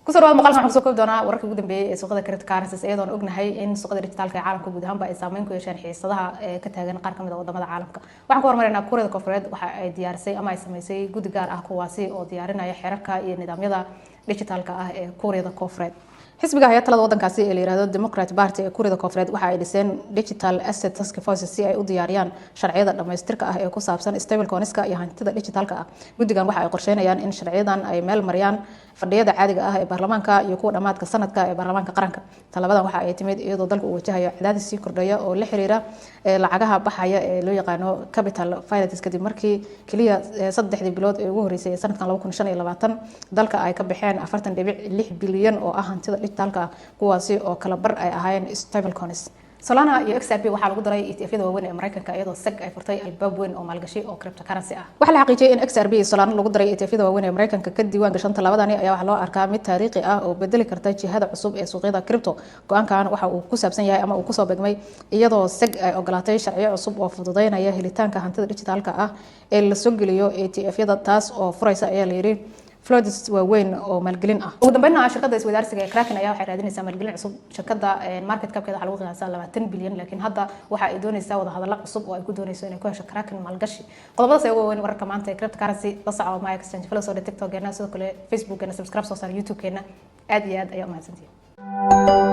Kusoo dhawaad maqalkan. Waxaan kusoo koobi doonaa wararkii ugu dambeeyay ee suuqyada cryptocurrencies, iyadoon ognahay in suuqyada dijitaalka ee caalamka guud ahaanba ay saameyn ku yeesheen xiisadaha ee ka taagan qaar kamid ah wadamada caalamka. Waxaan ku hormaraynaa Kuuriyada Koonfureed. Waxa ay diyaarisay ama ay samaysay guddi gaar ah, kuwaasi oo diyaarinaya xeerarka iyo nidaamyada dijitaalka ah ee Kuuriyada Koonfureed. Xisbiga haya talada wadankaasi ee la yirahdo Democrat Party ee Kuuriyada Koonfureed waxa ay dhiseen Digital Asset Task Force si ay u diyaariyaan sharciyada dhamaystirka ah ee ku saabsan stablecoinska iyo hantida dijitaalka ah. Guddigan waxa ay qorsheynayaan in sharciyadan ay meel mariyaan fadhiyada caadiga ah ee baarlamaanka iyo kuwa dhammaadka sanadka ee baarlamaanka qaranka. Talabadan waxa ay timid iyadoo dalka uu wajahayo cadaadis sii kordhaya oo la xiriira lacagaha baxaya ee loo yaqaano capital flights, kadib markii keliya 3dii bilood ee ugu horeysay ee sanadkan 2025 dalka ay ka baxeen 40.6 bilyan oo ah hantida dijitaalka ah, kuwaasi oo kala bar ay ahaayeen stablecoins. Solana iyo XRP waxaa lagu daray ETF-yada waaweyn ee Mareykanka, iyadoo SEC ay furtay albaab weyn oo maalgashi oo cryptocurrency ah. Waxaa la xaqiijiyay in XRP iyo Solana lagu daray ETF-yada waaweyn ee Mareykanka ka diiwaan gashan. Tallaabadani ayaa waxaa loo arkaa mid taariikhi ah oo bedeli karta jihada cusub ee suuqyada crypto. Go'aankan waxa uu ku saabsan yahay ama uu kusoo begmay iyadoo SEC ay ogolaatay sharciyo cusub oo fududeynaya helitaanka hantida dijitaalka ah ee lasoo geliyo ETF-yada, taas oo furaysa, ayaa la yidhi, floats waaweyn oo maalgelin ah. Ugu dambeynna, shirkadda isweydaarsiga ee Kraken ayaa waxay raadinaysaa maalgelin cusub. Shirkadda market capkeeda waxaa lagu qiyaasaa 20 bilyan, laakiin hadda waxa ay doonaysaa wadahadallo cusub oo ay ku doonayso inay ku hesho Kraken maalgashi. Qodobadaas ay ugu waaweyn wararka maanta ee cryptocurrency. La soco My Exchange, follow soo TikTok-keena, sidoo kale Facebook-keena, subscribe soo saar YouTube-keena. Aad iyo aad ayaa u mahadsantihiin.